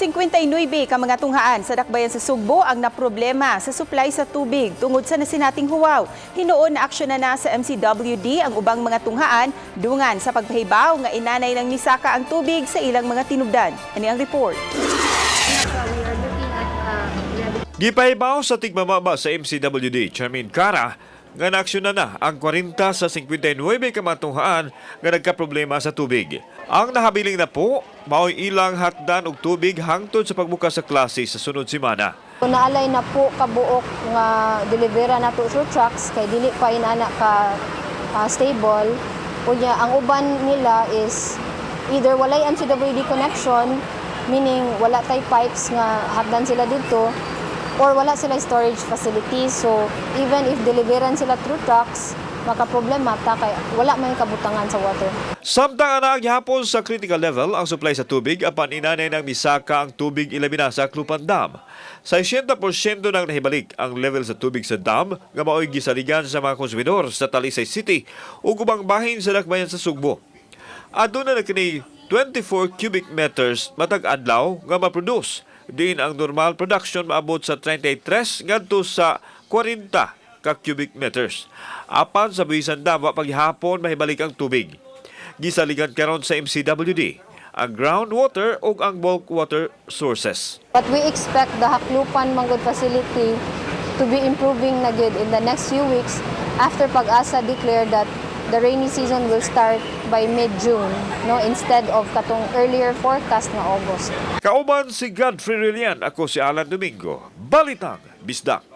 59 ka mga tunghaan sa dakbayan sa Sugbo ang naproblema sa supply sa tubig tungod sa nasinating huwaw. Hinuon na aksyon na na sa MCWD ang ubang mga tunghaan dungan sa pagpahibaw nga inanay ng nisaka ang tubig sa ilang mga tinubdan. Ani ang report. Gipahibaw sa tigmamaba sa MCWD, Chairman Cara, nga naaksyon na na ang 40 sa 59 ka mga tunghaan nga nagkaproblema sa tubig. Ang nahabiling na po, mao'y ilang hatdan og tubig hangtod sa pagbukas sa klase sa sunod semana. Naalay na po kabuok nga delivera nato through trucks kay dili pa inana ka stable. Unya ang uban nila is either walay MCWD connection, meaning wala tay pipes nga hatdan sila dito, or wala sila storage facilities. So even if deliveran sila through trucks, makaproblema ta kay wala may kabutangan sa water. Samtang ana gihapon sa critical level ang supply sa tubig apan inanay ng misaka ang tubig ilabi na sa Klupan Dam. Sa 80% nang nahibalik ang level sa tubig sa dam nga mao'y gisaligan sa mga konsumidor sa Talisay City ug ubang bahin sa dakbayan sa Sugbo. Aduna na kini 24 cubic meters matag adlaw nga ma-produce. Din ang normal production maabot sa 33 ngadto sa 40 ka cubic meters. Apan sa Buhisan Dam, wa paghapon mahibalik ang tubig. Gisaligan karon sa MCWD ang groundwater ug ang bulk water sources. But we expect the Haklupan man gud facility to be improving na gyud in the next few weeks after PAGASA declared that the rainy season will start by mid-June, no, instead of katong earlier forecast nga August. Kauban si Godfrey Relian, ako si Alan Domingo. Balitang Bisdak.